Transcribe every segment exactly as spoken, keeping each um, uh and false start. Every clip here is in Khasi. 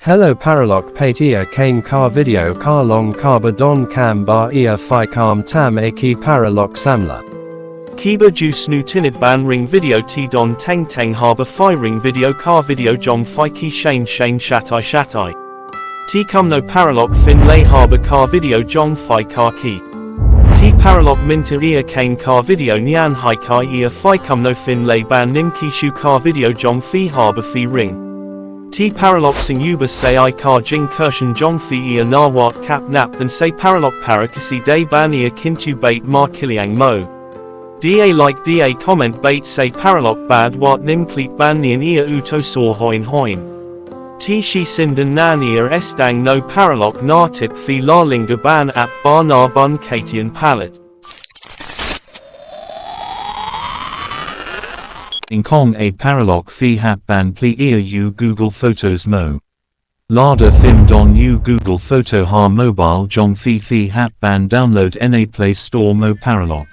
Hello paralok, peit ïa kane ka video ka long kaba donkam ba ïa phi khamtam eh ki paralok samla. Kiba ju sngewtynnat ban ring video te don teng teng haba phi ring video ka video jong phi ki shane shane shatai shatai. Te kumno paralok phin leh haba ka video jong phi ka kiew? Te paralok mynta ïa kane ka video ngan hikai ïa phi kumno phin leh ban nym kiew shuh ka video jong phi haba phi ring. Te paralok sngewbha sa ai ka jingkyrshan jong phi ïa nga wat kap nap ban sa paralok para kisi dei ban ïa kyntu bad ma kylliang mo. Dei like, dei comment bad sa paralok bad wat nym klet ban ïa uto sor hoiñ hoiñ. Te shisien dang ngan ïa sdang noh paralok, nga tip phi la lyngngoh ban ap ba nga ban kiew palat. Nyngkong eh paralok phi hap ban plie ïa u Google Photos mo. Lada phim don u Google Photo ha mobile jong phi, phi hap ban download na Play Store mo paralok.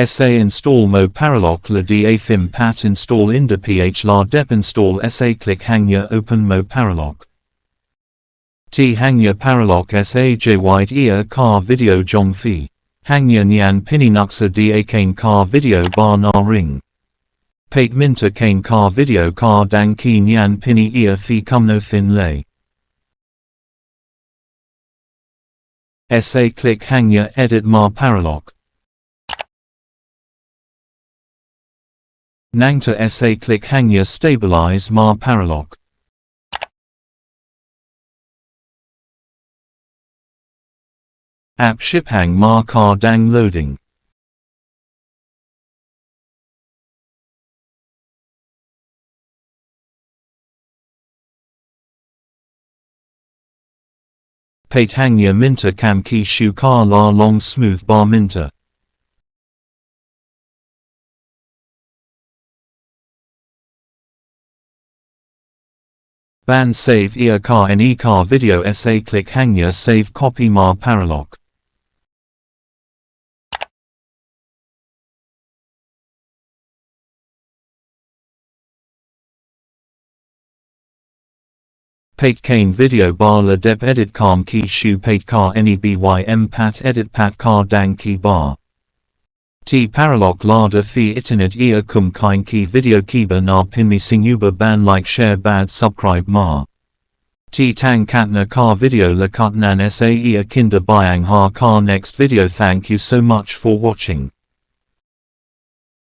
Sa install mo paralok, lada phim pat install, ynda phi la dep install sa click hangne open mo paralok. Te hangne paralok sa jai wait ïa ka video jong phi. Hangne ngan pyni nuksa dei kane ka video ba nga ring. Peit mynta kane ka video ka dang kiew, ngan pyni ïa phi kumno phin leh. Sa click hangne edit ma paralok. Nangta sa click hangne stabilize ma paralok. Ap shipang ma, ka dang loading. Peit hangne mynta kam kiew shuh, ka la long smooth ba mynta. Ban save ïa kane ka video sa click hangne save copy ma paralok. Peit kane video ba la dep edit kam kiew shuh, peit kane bym pat edit pat, ka dang kiew ba. Te paralok lada phi itynnad ïa kum kine ki video kiba nga pynmih, sngewbha ban like, share bad subscribe ma. Te tang katne ka video la kat, ngan sa ïakynduh biang ha ka next video. Thank you so much for watching.